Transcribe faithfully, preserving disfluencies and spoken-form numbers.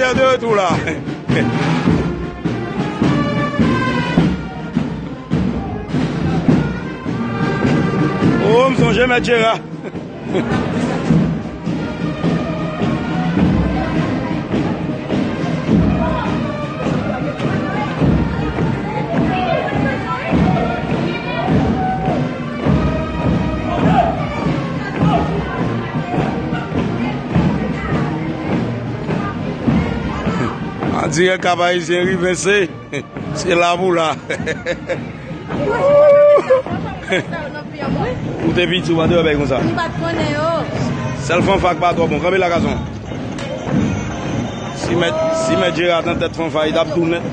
Mèt de retou la. Oh, m sonje Mèt Jera. An dirèk Kap Ayisyen rive se, se la pou la. Ou te piti, ou pa te wè bagay konsa. M pa t konnen yo. Sèl fanfa k pa twò bon. Kanpe la, gason. Si mèt, si mèt Jera t an tèt fanfa, li t ap tounen.